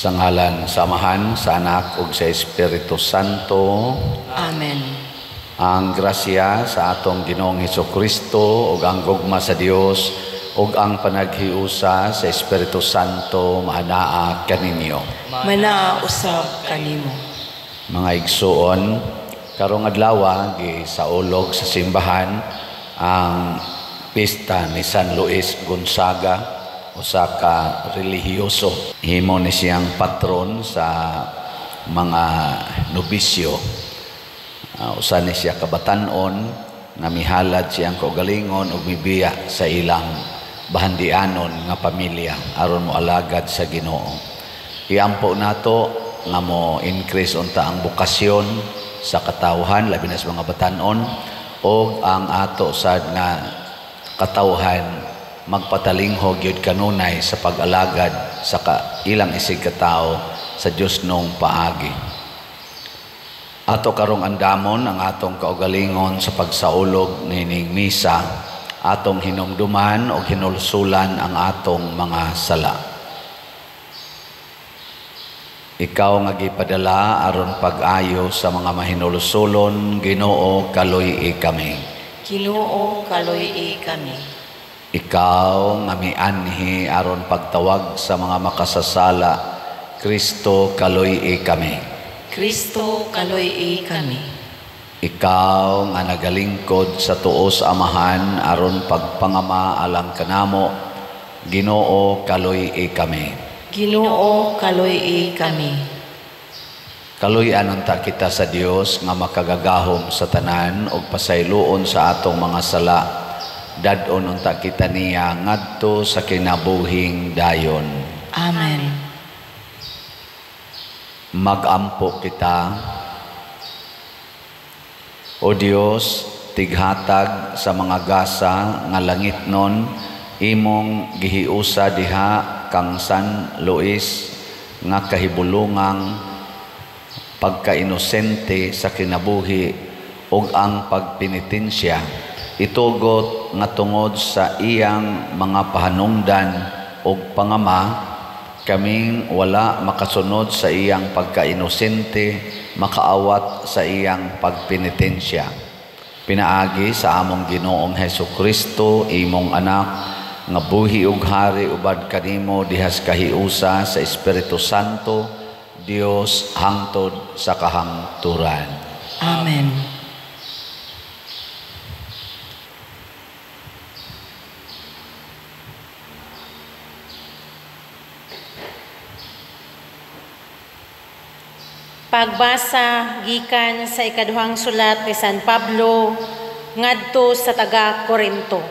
Sa ngalan sa Amahan, sa Anak ug sa Espiritu Santo. Amen. Ang grasya sa atong Ginoong Hesukristo ug ang gugma sa Dios ug ang panaghiusa sa Espiritu Santo maanaa kaninyo. Manaa usab kanimo. Mga igsuon, karong adlaw gisaulog sa simbahan ang pista ni San Luis Gonzaga, usa ka relihiyoso. Himo ni siyang patron sa mga nobisyo. Usa ni siya ka batan-on nga mihalad siyang kaugalingon ug mibiya sa ilang bahandianon nga pamilya aron moalagad sa Ginoo. Iampo nato nga mo increase unta ang bokasyon sa katawhan, labi na sa mga batan-on, ug ang ato sad nga katawhan magpatalinghog gyud kanunay sa pag-alagad sa ilang isig katao sa Dios nong paagi. Ato karong andamon ang atong kaugalingon sa pagsaulog nining misa, atong hinumduman o hinulsulan ang atong mga sala. Ikaw nga gipadala aron pag-ayo sa mga mahinulsulon, Ginoo, kaluy-i kami. Ginoo, kaluy-i kami. Ikaw nga mianhi aron pagtawag sa mga makasasala, Kristo, kaluy-i kami. Kristo, kaluy-i kami. Ikaw nga nagalingkod sa tuos Amahan aron pagpangama alang kanamo, Ginoo, kaluy-i kami. Ginoo, kaluy-i kami. Kaluy-an unta kita sa Dios nga makagagahom sa tanan ug pasayloon sa atong mga sala. Dad-on unta kita niya ngadto sa kinabuhing dayon. Amen. Magampo kita. O Dios, tighatag sa mga gasa nga langitnon, imong gihiusa diha kang San Luis nga kahibulungang pagkainosente sa kinabuhi ug ang pagpenitensya, itugot nga tungod sa iyang mga pahanungdan ug pangama, kaming wala makasunod sa iyang pagkainosente, makaawat sa iyang pagpenitensya. Pinaagi sa among Ginoong Hesukristo, imong anak, nga buhi ug hari ubad kanimo dihas kahiusa sa Espiritu Santo, Dios hangtod sa kahangturan. Amen. Pagbasa gikan sa ikaduhang sulat ni San Pablo ngadto sa taga Korinto.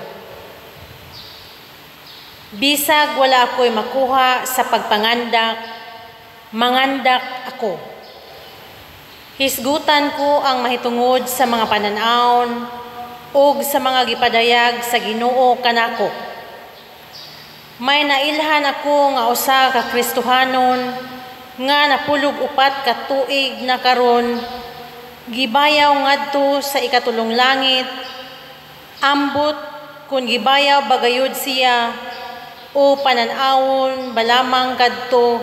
Bisag wala ako'y makuha sa pagpangandak, mangandak ako. Hisgutan ko ang mahitungod sa mga panan-awon ug sa mga gipadayag sa Ginoo kanako. May nailhan ako nga usa ka Kristohanon nga napulog 4 ka tuig na karon, gibayaw ngadto sa ikatulong langit, ambot kun gibayaw bagayod siya o panan-awon balamang kadto,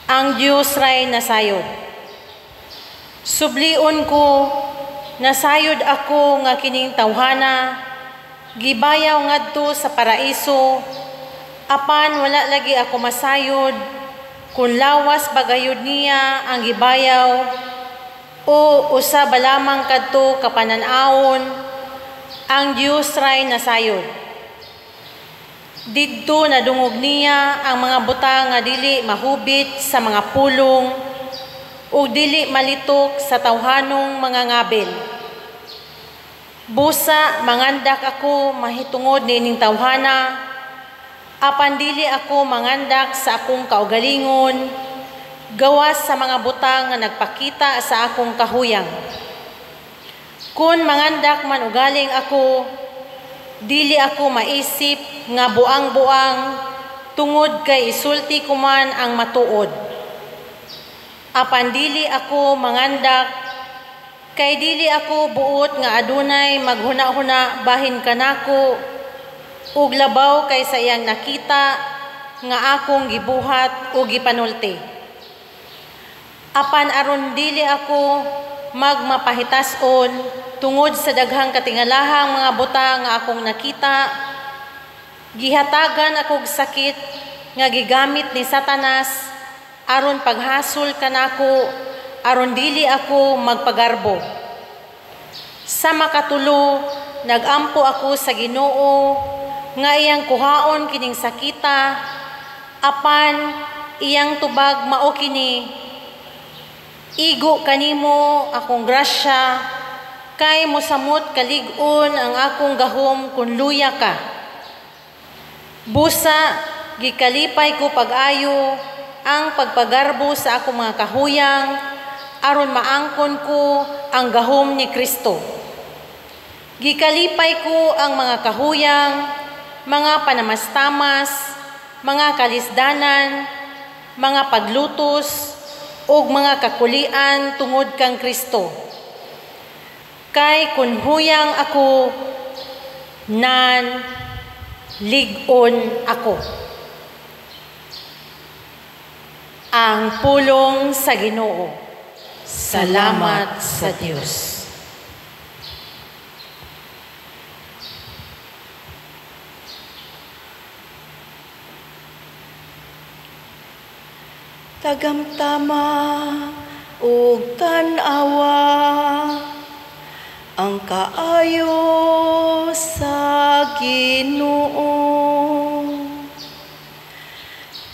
ang Dios ray nasayod. Sublion ko, nasayod ako nga kining tawhana, gibayaw ngadto sa paraiso, apan wala lagi ako masayod kung lawas bagayod niya ang gibayaw o usa ba lamang kadto kapanan-awon, ang Dios ray nasayod. Didto nadungog niya ang mga butang nga dili mahubit sa mga pulong ug dili malitok sa tawhanong mga ngabil. Busa mangandak ako mahitungod niining tawhana, apan dili ako mangandak sa akong kaugalingon, gawas sa mga butang nga nagpakita sa akong kahuyang. Kun mangandak man ugaling ako, dili ako maisip nga buang-buang tungod kay isulti ko man ang matuod. Apan dili ako mangandak kay dili ako buot nga adunay maghuna-huna bahin kanako ug labaw kay sa iyang nakita nga akong gibuhat o gipanulti. Apan aron dili ako magmapahitason tungod sa daghang katingalahang mga butang nga akong nakita, gihatagan akog sakit nga gigamit ni Satanas aron paghasol kanako, aron dili ako magpagarbo. Sa makatulo, nagampo ako sa Ginoo nga iyang kuhaon kining sakita, apan iyang tubag mao kini: igo kanimo akong grasya, kay mosamot kalig-on ang akong gahom kun luya ka. Busa gikalipay ko pag-ayo ang pagpagarbo sa akong mga kahuyang, aron maangkon ko ang gahom ni Kristo. Gikalipay ko ang mga kahuyang, mga panamastamas, mga kalisdanan, mga paglutos, ug mga kakulian tungod kang Kristo. Kay kun huyang ako, nan lig-on ako. Ang pulong sa Ginoo. Salamat sa Dios. Tagamtama ug tan-awa ang kaayo sa Ginoo.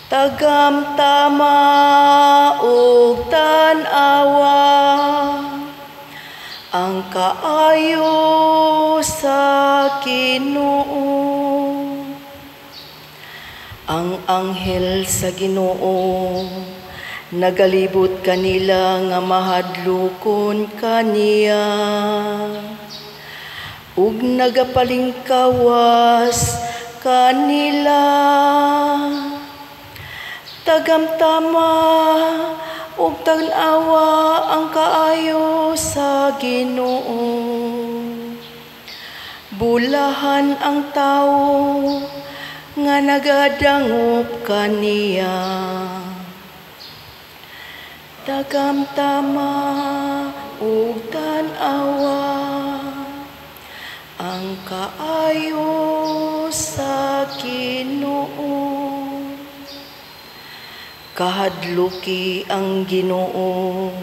Tagamtama ug tan-awa ang kaayo sa Ginoo. Ang anghel sa Ginoo nagalibot kanila nga mahadlokon kaniya, ug nagapalingkawas kanila. Tagamtama ug tan-awa ang kaayo sa Ginoo. Bulahan ang tawo nga nagadangop kaniya. Tagamtama ug tan-awa ang kaayo sa Ginoo. Kahadluki ang Ginoo,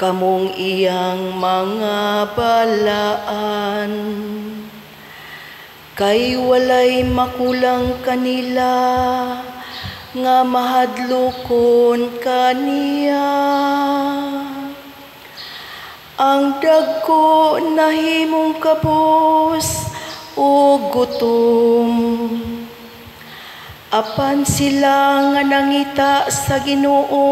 kamong iyang mga balaan. Kay walay makulang kanila nga mahadlokon kaniya. Ang dagko nahimong kabus ug gutom, apan sila nga nangita sa Ginoo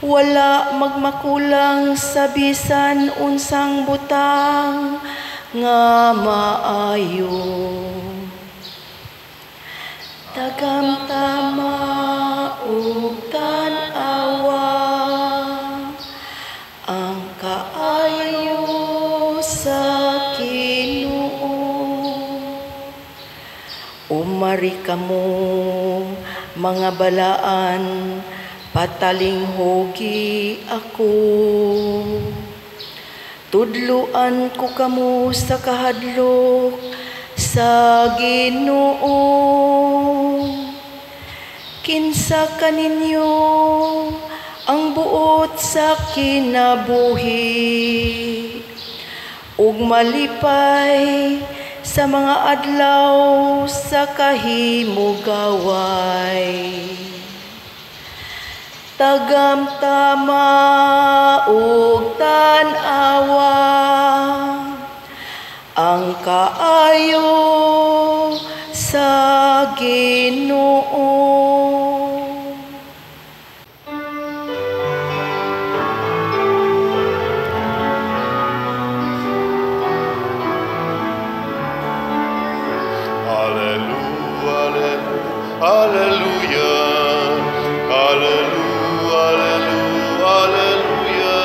wala magmakulang sa bisan unsang butang nga maayo. Tagamtama ug tan-awa ang kaayo sa Ginoo. Umari kamo mga balaan, patalinghugi ako. Tudluan ko kamo sa kahadlok sa Ginoo. Kinsa kaninyo ang buot sa kinabuhi ug malipay sa mga adlaw sa kahimugaway. Tagamtama ug tan-awa ang kaayo sa Ginoo. Alleluia, alleluia, alleluia, alleluia.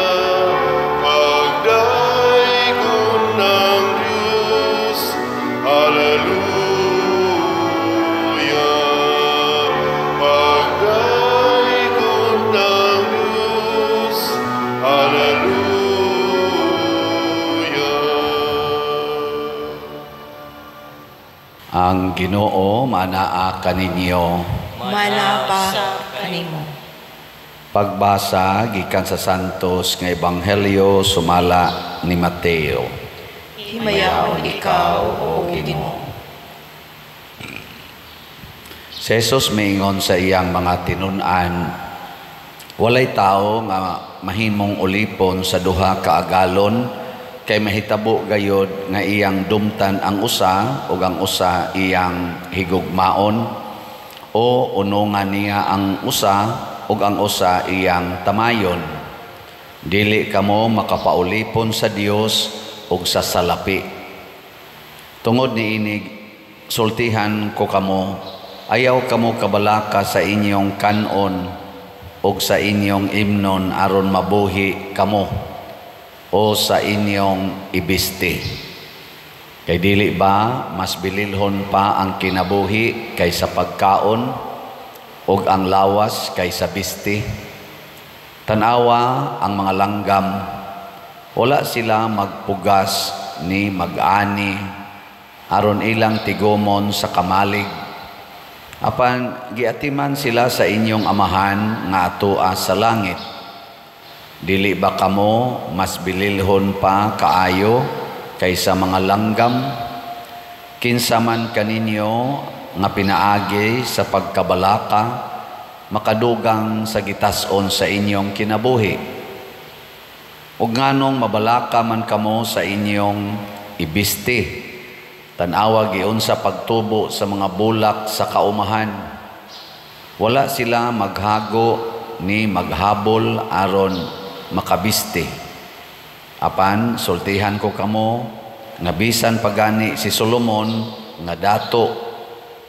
Pagdaygon ng Diyos, alleluia. Ang Ginoo manaa kaninyo. Manaa pa kanimo. Pagbasa gikan sa Santos nga Ebanghelyo sumala ni Mateo. Himayaon ikaw, O Ginoo. Si Jesus miingon sa iyang mga tinun-an, walay tao nga mahimong ulipon sa duha ka agalon, kay mahitabo gayod nga iyang dumtan ang usa ug ang usa iyang higugmaon, o unungan niya ang usa ug ang usa iyang tamayon. Dili kamo makapaulipon sa Dios ug sa salapi. Tungod niini, sultihan ko kamo, ayaw kamo kabalaka sa inyong kanon ug sa inyong imnon aron mabuhi kamo, o sa inyong ibisti. Kay dili ba mas bililhon pa ang kinabuhi kaysa pagkaon, ug ang lawas kaysa bisti? Tan-awa ang mga langgam, wala sila magpugas ni mag-ani aron ilang tigumon sa kamalig. Apan giatiman sila sa inyong amahan nga atoa sa langit. Dili ba kamo mas bililhon pa kaayo kaysa mga langgam? Kinsa man kaninyo nga pinaagi sa pagkabalaka makadugang sa gitas-on sa inyong kinabuhi? Ug nganong mabalaka man kamo sa inyong ibisti? Tan-awa giunsa pagtubo sa mga bulak sa kaumahan. Wala sila maghago ni maghabol aron makabisti. Apan sultihan ko kamo nga bisan pagani si Solomon nga dato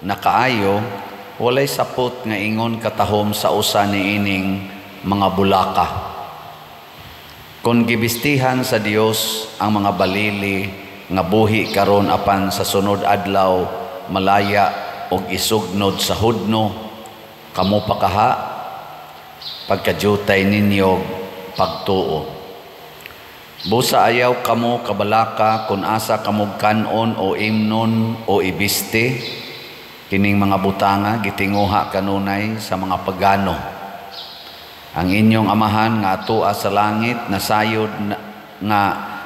nakaayo, walay sapot nga ingon katahom sa usa niining mga bulaka. Kon gibistihan sa Dios ang mga balili nga buhi karon apan sa sunod adlaw malaya og isugnod sa hudno, kamo pa kaha pagkajutay ninyo pagtuo. Busa ayaw kamo kabalaka kun asa kamo kanon o imnon o ibisti. Kining mga butanga gitinguha kanunay sa mga pagano. Ang inyong amahan nga atoa sa langit nasayod nga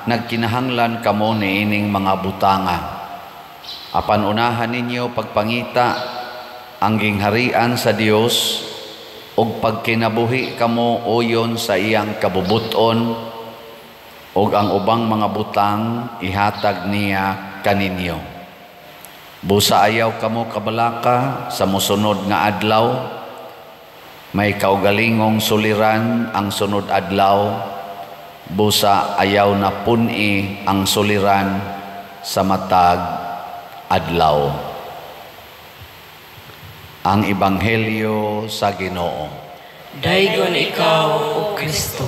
nagkinahanglan kamo niining mga butanga. Apan unahan ninyo pagpangita ang gingharian sa Dios ug pagkinabuhi kamo uyon sa iyang kabubuton, ug ang ubang mga butang ihatag niya kaninyo. Busa ayaw kamo kabalaka sa mosunod nga adlaw. May kaugalingong suliran ang sunod adlaw. Busa ayaw na pun-i ang suliran sa matag adlaw. Ang Ebanghelyo sa Ginoo. Daygon ikaw, O Kristo.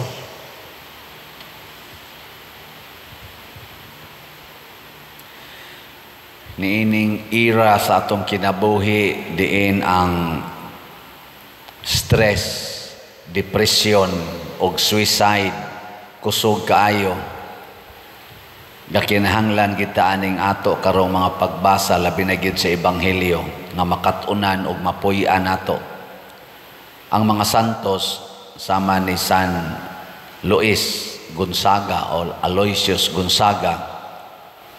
Niining era sa atong kinabuhi, diin ang stress, depression ug suicide kusog kaayo. Gakinahanglan kita aning ato karong mga pagbasa, labi na gyud sa Ebanghelyo nga makat-unan ug mapuy-an nato. Ang mga santos sama ni San Luis Gonzaga o Aloysius Gonzaga,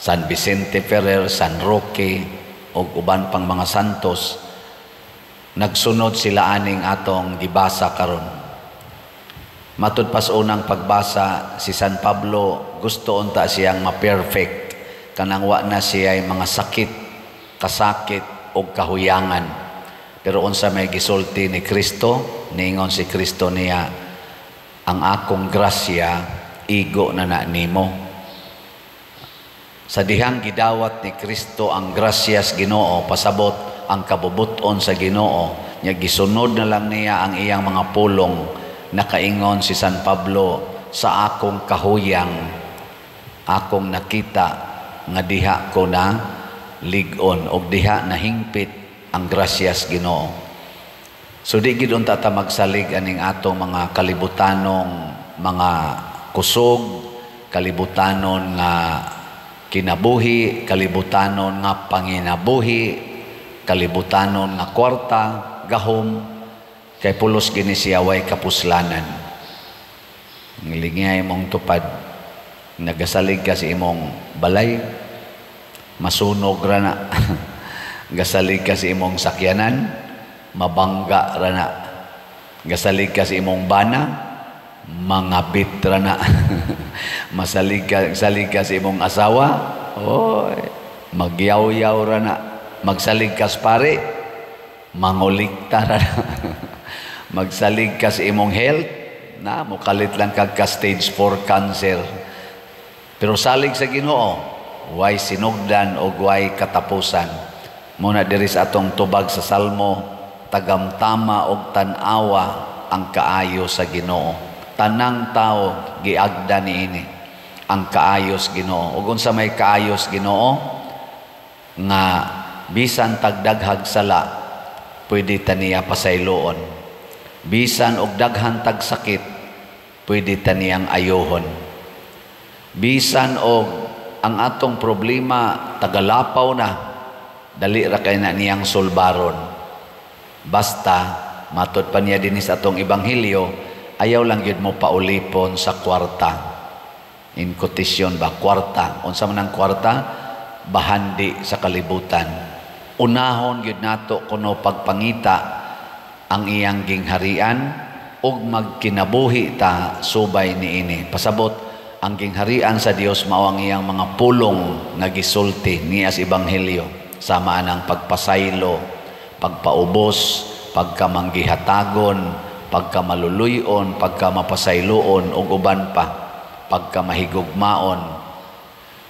San Vicente Ferrer, San Roque ug uban pang mga santos, nagsunod sila aning atong gibasa karon. Matud pas unang pagbasa, si San Pablo gusto unta siyang ma-perfect, kanang wa na siya'y mga sakit, kasakit og kahuyangan. Pero unsa may gisulti ni Kristo, niingon si Kristo niya, ang akong grasya igo na na nimo. Sa dihang gidawat ni Kristo ang grasyas Ginoo, pasabot ang kabubuton sa Ginoo, nya gisunod na lang niya ang iyang mga pulong. Nakaingon si San Pablo, sa akong kahuyang akong nakita nga diha ko na lig-on og diha nahingpit ang grasyas Ginoo. So di gid unta ta magsalig aning atong mga kalibutanong mga kusog, kalibutanon nga kinabuhi, kalibutanon nga panginabuhi. kalibutanon nga kwarta, gahom, kay pulos gini siya way kapuslanan. Ngilingay mong tupad, nagasalig ka sa imong balay, masunog ra na. Gasalig ka sa imong sakyanan, mabangga ra na. Gasalig ka sa imong bana, mangabit ra na. Masalig ka, salig ka sa imong asawa, oy, magyaw-yaw ra na. Magsalig ka sa pare, mangulikta ra na. Magsalig ka sa imong health, na mukalit lang kag ka stage 4 cancer. Pero salig sa Ginoo, way sinugdan o way katapusan. Muna diri sa atong tubag sa Salmo, tagamtama og tan-awa ang kaayo sa Ginoo. Tanang tao giagda niini ang kaayos Ginoo. Ug unsa may kaayos Ginoo nga bisan tagdaghag sala pwede ta niya pasayloon. Bisan og daghan tag sakit pwede ta niyang ayohon. Bisan og ang atong problema tagalapaw na, dali ra kay na niyang sulbaron. Basta matud pa niya dinhi sa atong ebanghelyo, ayaw lang gyud mo paulipon sa kwarta. In quotation ba, kwarta. Unsa man ang kwarta? Bahandi sa kalibutan. Unahon gyud nato kuno pagpangita ang iyang gingharian ug magkinabuhi ta subay niini. Pasabot, ang gingharian sa Dios mao ang iyang mga pulong nga gisulti niya sa ebanghelyo. Sama ang pagpasaylo, pagpaubos, pagkamanggihatagon, pagkamaluluyon, pagkamapasayloon ug uban pa, pagkamahigugmaon.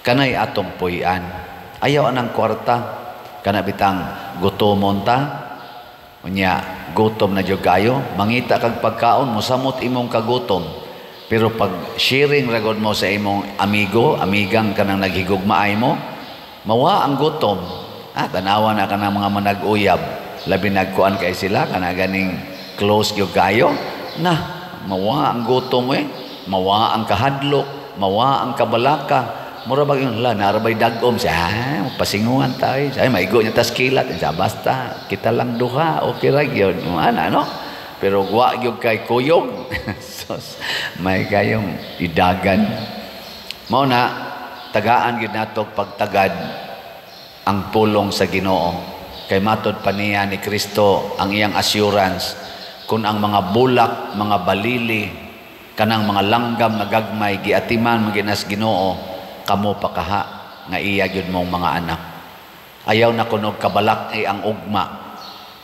Kanay atong puy-an. Ayaw anang kwarta. Kana bitang gutomon ta. Unya gutom na jud kayo, mangita kag pagkaon, mosamot imong kagutom. Pero pag sharing ra gud mo sa imong amigo, amigang kanang naghigugmaay mo, mawa ang gutom. Ah, tanawa na kanang mga manag-uyab. Labi nagkuan kay sila kana ganing close gyud kayo. Na, mawa ang gutom eh. Mawa ang kahadlok, mawa ang kabalaka. Mura bag yung la, narabay dagom siya, ah, pasinguhan tayo. Siya, maigo niya tas kilat. Siya, basta, kita lang duha, okay ra gyud. Ana, no? Pero wa gyud kay kuyog. Sos, may kayong idagan. Mao na, tagaan gyud nato pagtagad ang pulong sa Ginoo. Kay matod pa niya ni Kristo ang iyang assurance kung ang mga bulak, mga balili, kanang mga langgam nga gagmay giatiman maginas Ginoo, kamo pakaha nga iya gyud mong mga anak. Ayaw na kunog kabalak ay ang ugma.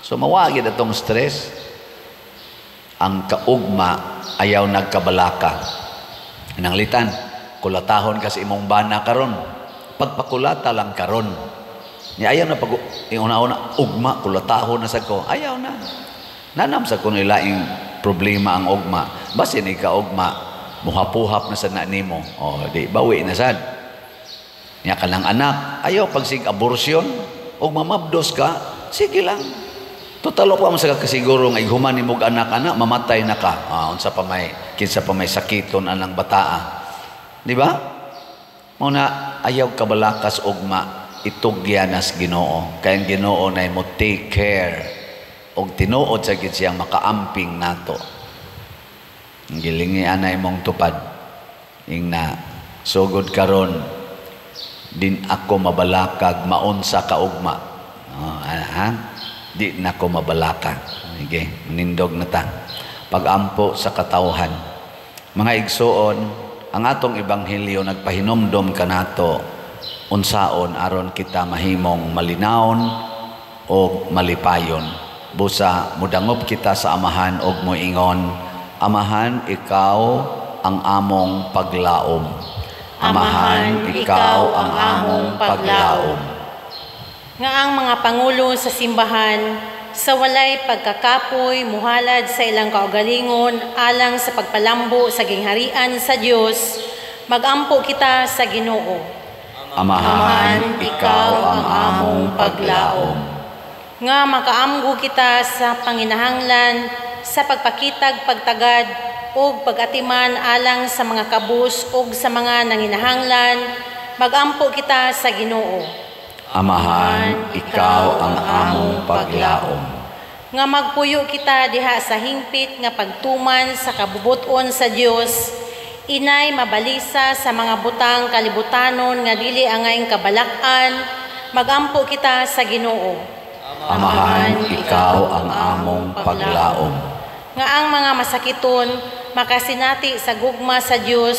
So mawa gyud atong stress. Ang kaugma ayaw nagkabalaka. Nanglitan, kulatahon ka sa imong bana karon. Pagpakulata lang karon. Ni ayaw na pag una-una ugma kulatahon na sa ko. Ayaw na. Nanam sa kuno ilaing problema ang ugma. Basin ika ugma, muhapuhap na sa na nimo. O di bawi na sad. Nya ka lang anak, ayaw pagsig abortion og mamabdos ka, sige lang. Total pa man sa kasiguro nga ighuman nimo og anak-anak, mamatay na ka. Ah, unsa pa may kinsa pa may sakiton anang bataa. Di ba? Mao na ayaw kabalakas ugma, itugyan nas Ginoo. Kay ang Ginoo nay mo take care og tinuod sa gid siyang makaamping nato. Ang gilingi anay mong tupad. Ingna sugod karon din ako mabalakag maunsa ka ugma. Oh, ha? Di na ako mabalaka. Sige, manindog na ta. Pagampo sa katawhan. Mga igsuon, ang atong ebanghelyo nagpahinomdom kanato unsaon aron kita mahimong malinawon o malipayon. Busa mudangop kita sa Amahan og moingon, Amahan, ikaw ang among paglaom. Amahan, ikaw ang among paglaom. Nga ang mga pangulo sa simbahan sa walay pagkakapoy muhalad sa ilang kaugalingon alang sa pagpalambo sa gingharian sa Dios, magampo kita sa Ginoo. Amahan, ikaw ang among paglaom. Nga makaamgo kita sa panginahanglan sa pagpakitag pagtagad ug pagatiman alang sa mga kabus ug sa mga nanginahanglan, magampo kita sa Ginoo. Amahan, ikaw ang among paglaom. Nga magpuyo kita diha sa hingpit nga pagtuman sa kabubuton sa Dios, inay mabalisa sa mga butang kalibutanon nga dili angayng kabalak-an, magampo kita sa Ginoo. Amahan, ikaw ang among paglaom. Nga ang mga masakiton makasinati sa gugma sa Dios,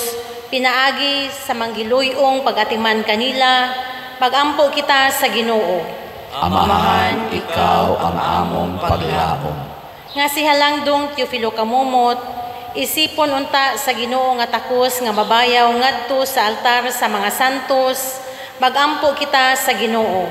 pinaagi sa manggiluyong pag-atiman kanila, magampo kita sa Ginoo. Amahan, ikaw ang among paglaom. Nga si Halangdong Teofilo Camomot, isipon unta sa Ginoo nga takos nga mabayaw ngadto sa altar sa mga santos, magampo kita sa Ginoo.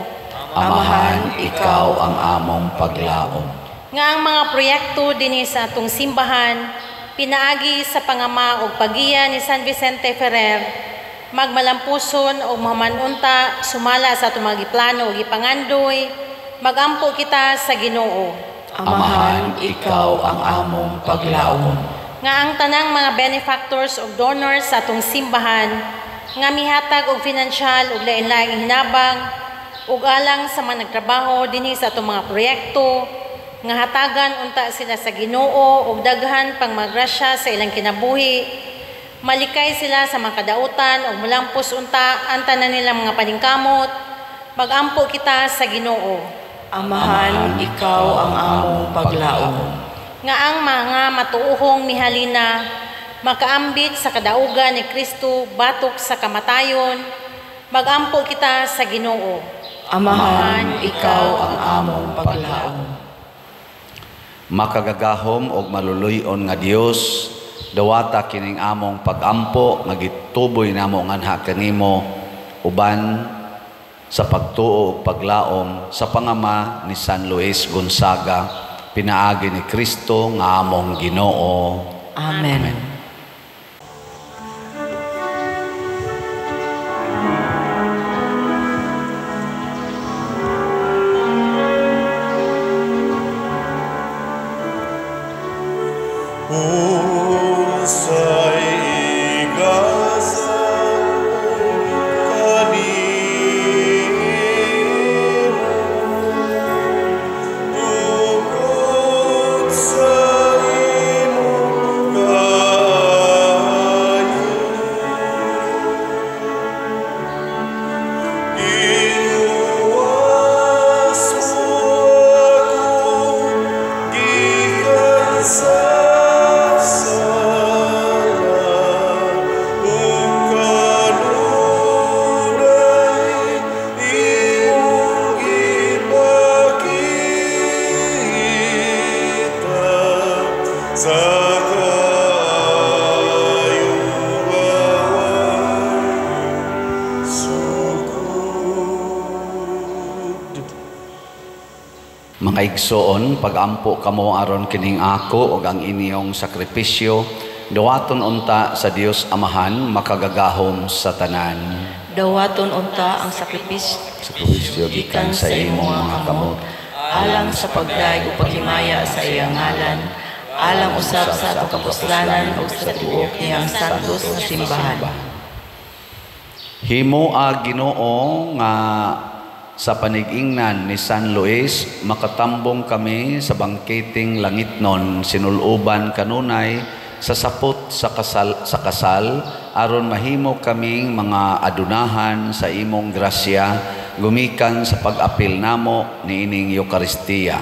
Amahan, ikaw ang among paglaom. Nga ang mga proyekto dinhi sa atong simbahan, pinaagi sa pangama og pagiya ni San Vicente Ferrer, magmalampuson o mamanunta sumala sa atong mga giplano o gipangandoy, magampo kita sa Ginoo. Amahan, ikaw ang among paglaom. Nga ang tanang mga benefactors o donors sa atong simbahan, nga mihatag og finansyal ug lain-laing hinabang ug alang sa mga nagtrabaho dinhi sa atong mga proyekto, nga hatagan unta sila sa Ginoo ug daghan pang magrasya sa ilang kinabuhi, malikay sila sa mga kadautan ug mulampos unta ang tanan nilang mga paningkamot, magampo kita sa Ginoo. Amahan, ikaw ang among paglaom. Nga ang mga matuohong mihalina makaambit sa kadaugan ni Kristo batok sa kamatayon, magampo kita sa Ginoo. Amahan, ikaw ang among paglaom. Makagagahom og maluluy-on nga Dios, dawata kining among pagampo nga gituboy namo nganha kanimo uban sa pagtuo ug paglaom sa pangama ni San Luis Gonzaga, pinaagi ni Kristo nga among Ginoo. Amen. Amen. Unsay igasa kanimo tungod sa imong kaayo, giluwas mo ako gikan sa sala ug kanunay imong gipakita sa kaayuhan sukod. Mga igsoon, pagampo kamo aron kining ako ug ang inyong sakripisyo, dawaton unta sa Dios Amahan makagagahom sa tanan. Dawaton unta ang sakripisyo Sakripisyo gikan sa imong mga kamot, alang sa pagdayeg ug paghimaya sa iyang ngalan, alang usab sa atong kapuslanan ug sa tibuok niyang santos nga simbahan. Himoa Ginoo nga sa panigingnan ni San Luis makatambong kami sa bangketing langitnon sinuluban kanunay sa sapot sa kasal aron mahimo kaming mga adunahan sa imong grasya gumikan sa pag-apil namo niining Eukaristiya,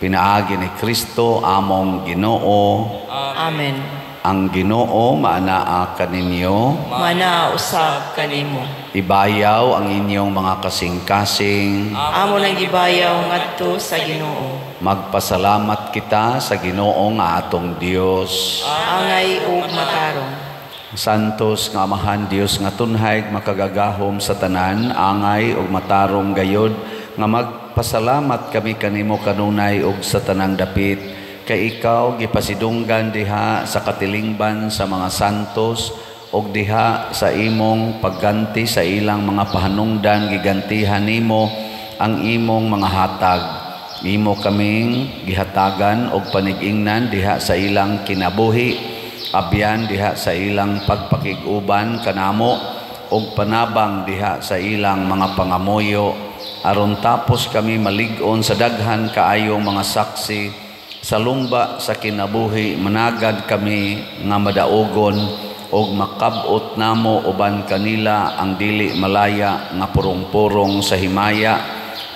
pinaagi ni Kristo among Ginoo. Amen. Ang Ginoo maanaa kaninyo, Maanaa usab kanimo. Ibayaw ang inyong mga kasing-kasing. Amo nang gibayaw ngadto sa Ginoo. Magpasalamat kita sa Ginoo nga atong Dios. Angay ug matarong. Santos nga Amahan Dios nga tunhay makagagahom sa tanan, angay ug matarong gayod nga magpasalamat kami kanimo kanunay ug sa tanang dapit, kay ikaw gipasidunggan diha sa katilingban sa mga santos ug diha sa imong pagganti sa ilang mga pahanungdan gigantihan nimo ang imong mga hatag. Imo kaming gihatagan og panigingnan diha sa ilang kinabuhi, abyan diha sa ilang pagpakig-uban kanamo ug panabang diha sa ilang mga pangamuyo. aron tapos kami malig-on sa daghan kaayong mga saksi sa lumba sa kinabuhi, managad kami nga madaogon og makab-ot namo uban kanila ang dili malaya nga purong-purong sa himaya,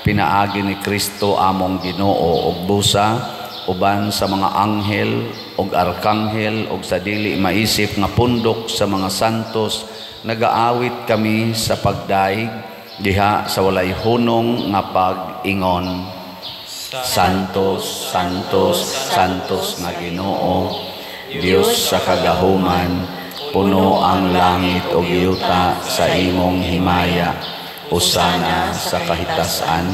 pinaagi ni Kristo among Ginoo. Og busa uban sa mga anghel og arkanghel og sa dili maisip nga pundok sa mga santos, nagaawit kami sa pagdaig diha sa walay hunong nga pag-ingon. Santos, Santos, Santos nga Ginoo, Dios sa kagahuman, puno ang langit ug yuta sa imong himaya. Usana sa kahitasan,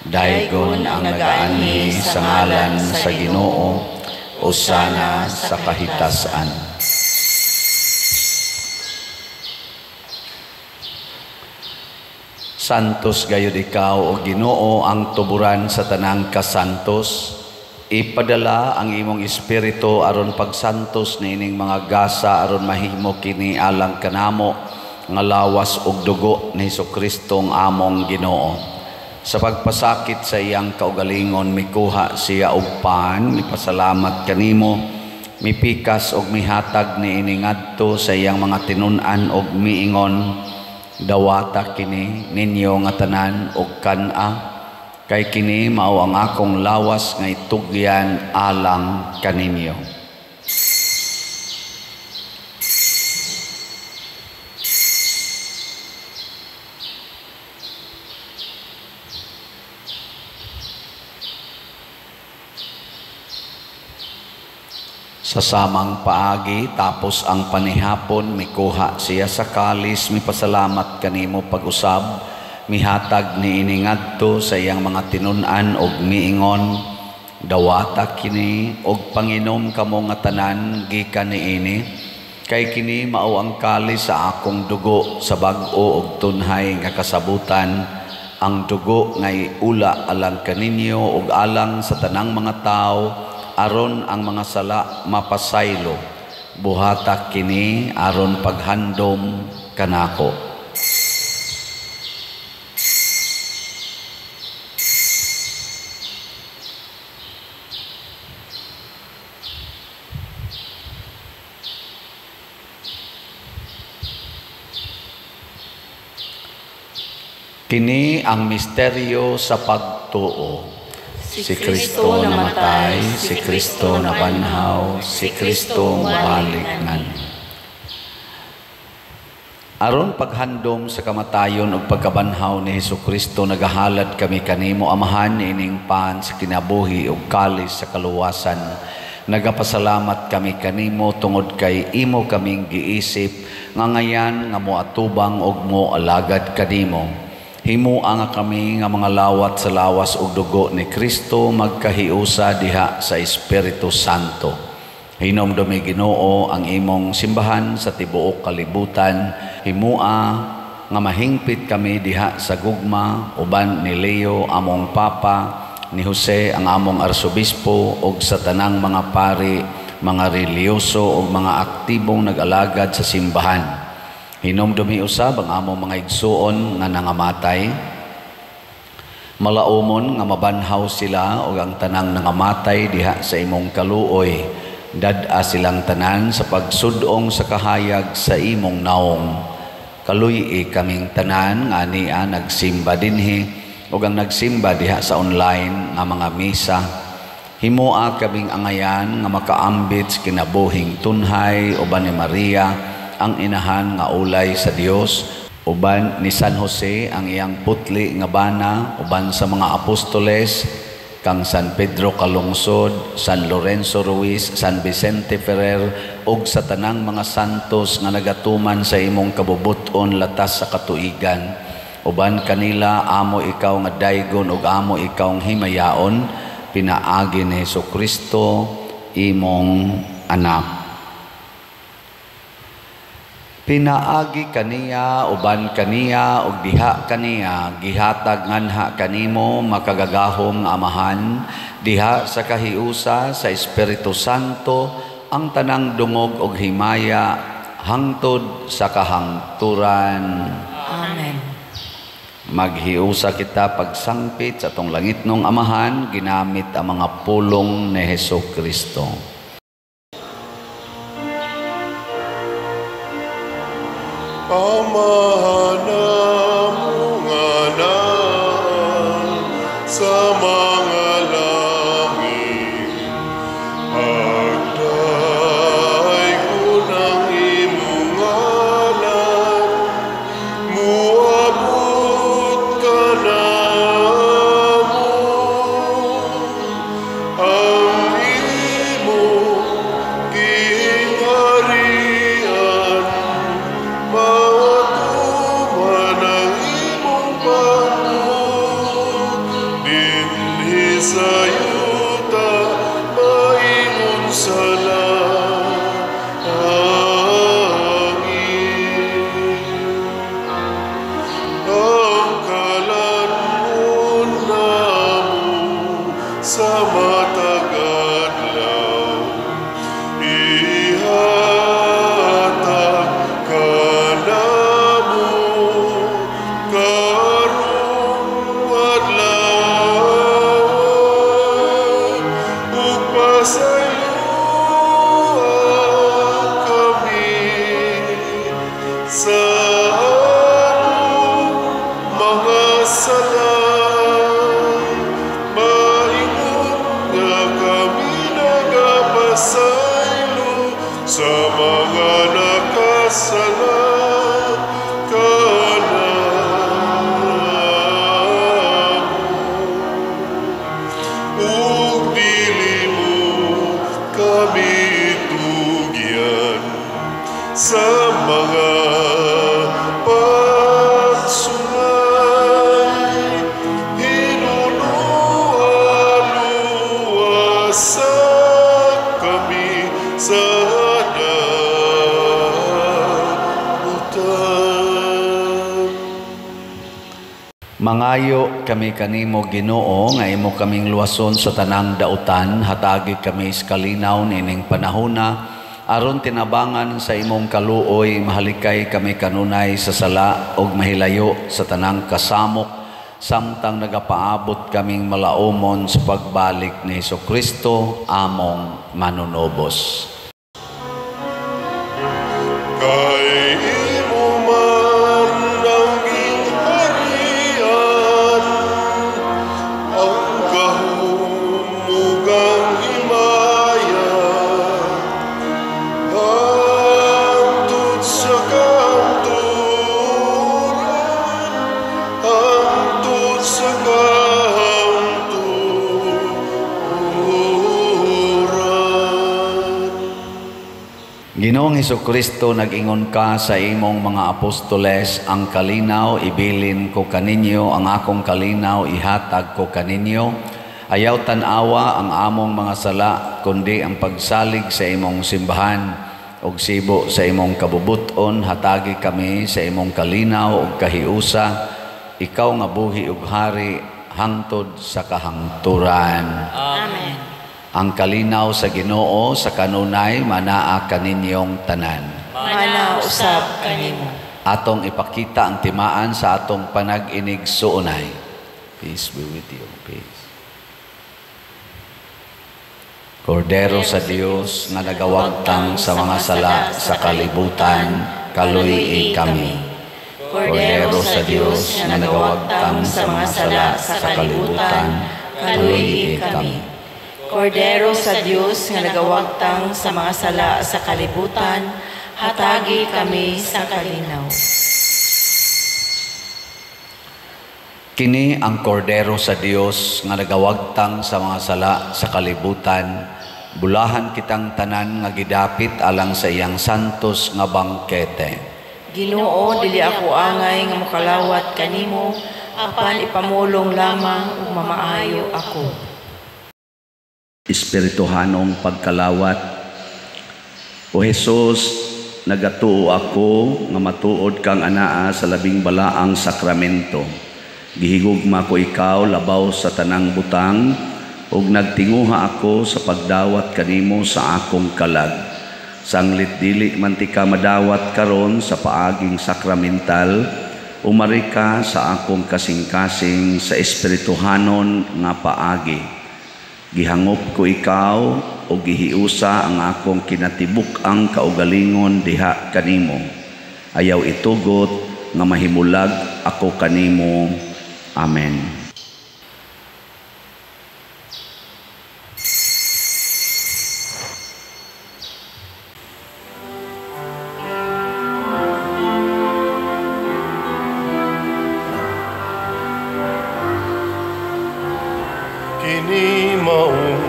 daygon ang nagaanhi sa ngalan sa Ginoo. Usana sa kahitasan. Santos gayud ikaw o Ginoo, ang tuburan sa tanang kasantos. Ipadala ang imong espiritu aron pagsantos niining mga gasa, aron mahimo kini alang kanamo nga lawas ug dugo ni Hesukristo ang among Ginoo. Sa pagpasakit sa iyang kaugalingon, mikuha siya og pan, mipasalamat kanimo, mipikas og mihatag niini ngadto sa iyang mga tinun-an og miingon, dawata kini ninyo nga tanan og kan-a, kay kini mao ang akong lawas nga itugyan alang kaninyo. Sa samang paagi, tapos ang panihapon, mikuha siya sa kalis, mipasalamat kanimo pag-usab, mihatag niini ngadto sa iyang mga tinun-an og miingon, dawata kini og panginom kamo nga tanan gikan niini, kay kini mao ang kalis sa akong dugo sa bag-o og tunhay nga kasabutan, ang dugo nga iula alang kaninyo og alang sa tanang mga tawo, aron ang mga sala mapasaylo. Buhata kini aron paghandom kanako. Kini ang misteryo sa pagtuo. Si Kristo namatay, si Kristo nabanhaw, si Kristo mobalik ngan. Aron paghandom sa kamatayon ug pagkabanhaw ni Hesukristo, nagahalad kami kanimo, Amahan, ining pan sa kinabuhi ug kalis sa kaluwasan. Nagapasalamat kami kanimo tungod kay imo kaming giisip nga ngayan nga moatubang ug moalagad kanimo. Himua nga kami nga mga lawat sa lawas ug dugo ni Kristo magkahiusa diha sa Espiritu Santo. Hinumdumi Ginoo ang imong simbahan sa tibuok kalibutan. Himua nga mahingpit kami diha sa gugma uban ni Leo among Papa, ni Jose ang among Arsobispo, ug sa tanang mga pari, mga relihiyoso ug mga aktibong nag-alagad sa simbahan. Hinumdumi usab ang among mga igsuon nga nangamatay. Malaumon nga mabanhaw sila ug ang tanang nangamatay diha sa imong kaluoy. Dad-a silang tanan sa pagsudong sa kahayag sa imong naong. Kaluy-i kaming tanan nga ania nagsimba dinhi ug ang nagsimba diha sa online nga mga misa. Himoa kaming angayan nga makaambit sa kinabuhing tunhay uban ni Maria ang inahan nga ulay sa Dios, uban ni San Jose ang iyang putli nga bana, uban sa mga apostoles kang San Pedro Calungsod, San Lorenzo Ruiz, San Vicente Ferrer, ug sa tanang mga santos nga nagatuman sa imong kabubut-on latas sa katuigan. Uban kanila amo ikaw nga daygon ug amo ikaw nga himayaon, pinaagi ni Hesukristo imong anak. Pinaagi kaniya, uban kaniya, ug diha kaniya, gihatag nganha kanimo makagagahom nga Amahan, diha sa kahiusa sa Espiritu Santo, ang tanang dungog ug himaya hangtod sa kahangturan. Amen. Maghiusa kita pagsangpit sa atong langitnong Amahan, ginamit ang mga pulong ni Hesus Kristo. Amahan namo nga naa sa mga langit, pagdaygon ang imong ngalan, muabot ka namo, ang imong gingharian, matuman ang imong pagbuot, dinhi sa yuta, maingon sa langit. Ang kalan-on namo sa matag adlaw, ihatag kanamo karong adlaw, ug pasayloa kami sa among mga sala, maingon nga kami nagapasaylo sa mga nakasala kanamo. Ug dili mo kami tugyan sa mga pagsulay, hinunua-luwasa kami sa dautan. Mangayo kami kanimo, Ginoo, nga imo kaming luwason sa tanang dautan, hatagi kami sa kalinaw niining panahona, aron tinabangan sa imong kaluoy, mahalikay kami kanunay sa sala ug mahilayo sa tanang kasamok, samtang nagapaabot kaming malaumon sa pagbalik ni Hesukristo among manunubos. Kay imo man ang gingharian, ang gahom ug ang himaya, hangtod sa kahangturan, hangtod sa kahangturan. Ginoong Hesukristo, nag-ingon ka sa imong mga apostoles, ang kalinaw ibilin ko kaninyo, ang akong kalinaw ihatag ko kaninyo. Ayaw tan-awa ang among mga sala, kundi ang pagsalig sa imong simbahan ug sibo sa imong kabubuton, hatagi kami sa imong kalinaw ug kahiusa. Ikaw nga buhi ug hari hangtod sa kahangturan. Amen. Ang kalinaw sa Ginoo sa kanunay manaa kaninyong tanan. Mana usab kanimo. Atong ipakita ang timaan sa atong panag-inig suunay. Peace be with you. Peace. Kordero sa Dios nga nagawagtang sa mga sala sa kalibutan, kaluy-i kami. Kordero sa Dios nga nagawagtang sa mga sala sa kalibutan, kaluy-i kami. Kordero sa Dios nga nagawagtang sa mga sala sa kalibutan, hatagi kami sa kalinaw. Kini ang kordero sa Dios nga nagawagtang sa mga sala sa kalibutan, bulahan kitang tanan nga gidapit alang sa iyang santos nga bangkete. Ginoo, dili ako angay nga mokalawat kanimo, apan ipamulong lamang ug mamaayo ako. Espirituhanong pagkalawat. O Hesus, nagatuo ako nga matuod kang anaa sa labing balaang sakramento. Gihigugma ko ikaw labaw sa tanang butang, ug nagtinguha ako sa pagdawat kanimo sa akong kalag. Sanglit dili man ti ka madawat karon sa paaging sakramental, Umari ka sa akong kasing-kasing sa espirituhanon nga paagi. Gihangop ko ikaw o gihiusa ang akong kinatibuk-ang kaugalingon diha kanimo. Ayaw itugot nga mahimulag ako kanimo. Amen. Kini maong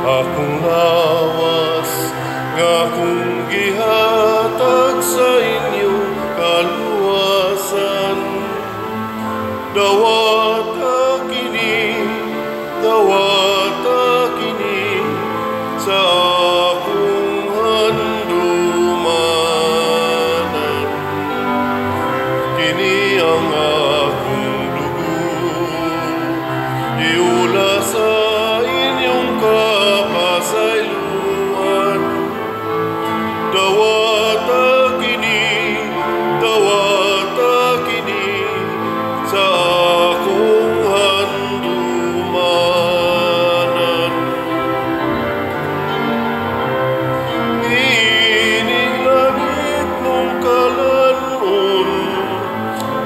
akong lawas nga akong gihatag sa inyong kaluwasan. Dawata kini sa akong handumanan. Kini ang akong dugo, iula sa inyong kapasayloan. Dawata kini sa akong handumanan. Ining langit mong kalanon,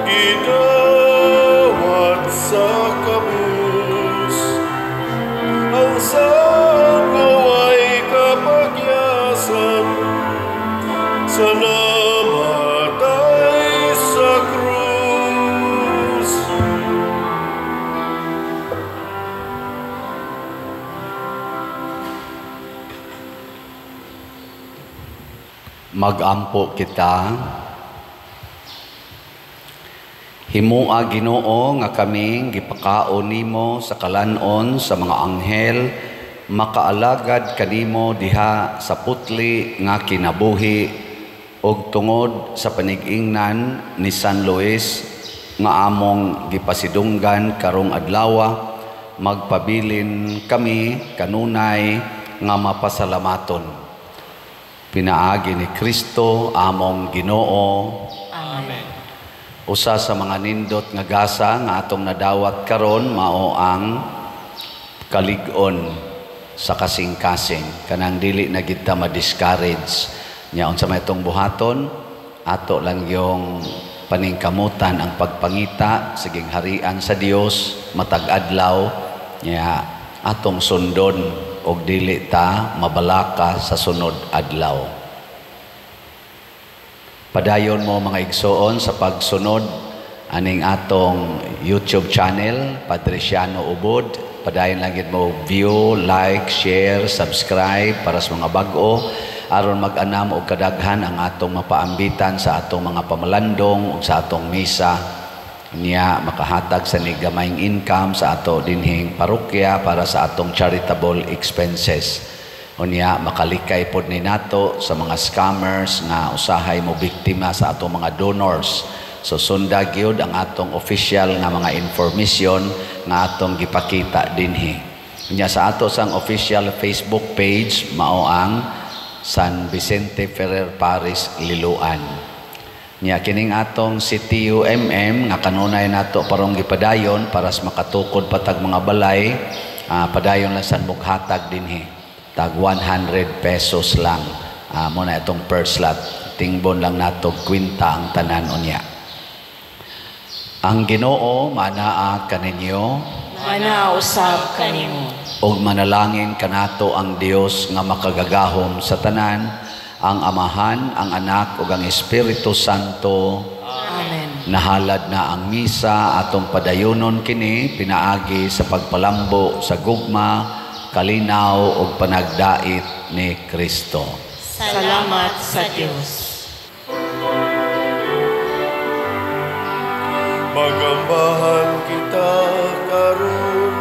gidawat sa kabus. Ang sangaway kapagyasan sa namatay sa krus. Magampo kita. Himua Ginoo nga kaming gipakaon nimo sa kalan-on sa mga anghel, makaalagad kanimo diha sa putli nga kinabuhi ug tungod sa panig-ingnan ni San Luis nga among gipasidunggan karong adlawa, magpabilin kami kanunay nga mapasalamaton. Pinaagi ni Kristo among Ginoo. Amen. Usa sa mga nindot nga gasa nga atong nadawat karon mao ang kalig-on sa kasing-kasing, kanang dili na gid ta ma-discourage. Nya unsa may itong buhaton, ato lang yung paningkamutan ang pagpangita sa gingharian sa Dios matag adlaw, nya atong sundon og dili ta mabalaka sa sunod adlaw. Padayon mo mga igsoon sa pagsunod aning atong YouTube channel, Padre Ciano Ubod. Padayon lang gid mo view, like, share, subscribe para sa mga bag-o aron mag-anam og kadaghan ang atong mapaambitan sa atong mga pamalandong ug sa atong misa. Niya makahatag sa nigamayng income sa ato dinhing parokya para sa atong charitable expenses. Unya makalikay pod ni nato sa mga scammers nga usahay mo biktima sa atong mga donors. So sunda gyud ang atong official nga mga information nga atong gipakita dinhi. Unya sa ato sang official Facebook page mao ang San Vicente Ferrer Parish Liloan. Nya kining atong CTUMM nga kanunay nato parong gipadayon para sa makatukod patag mga balay, padayon lang san mughatag dinhi. Tag 100 pesos lang. Mo na itong per slot. Tingbon lang nato kwinta ang tanan unya. Ang Ginoo manaa kaninyo, Manaa usab kanimo. Ug manalangin kanato ang Dios nga makagagahom sa tanan, ang Amahan, ang Anak ug ang Espiritu Santo. Amen. Nahalad na ang misa atong padayonon kini pinaagi sa pagpalambo sa gugma, kalinaw ug panagdait ni Kristo. Salamat sa Dios. Magambahan kita karon,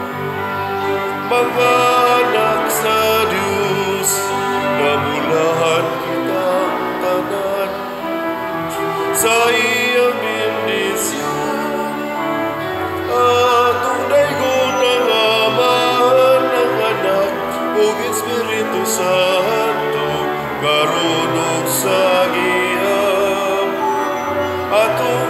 mga anak sa Dios, namulahan kita tanan sa iyang bendisyon. Atong daygon ang Amahan, ang Anak ug Espiritu Santo, karon ug sa gihapon. Atong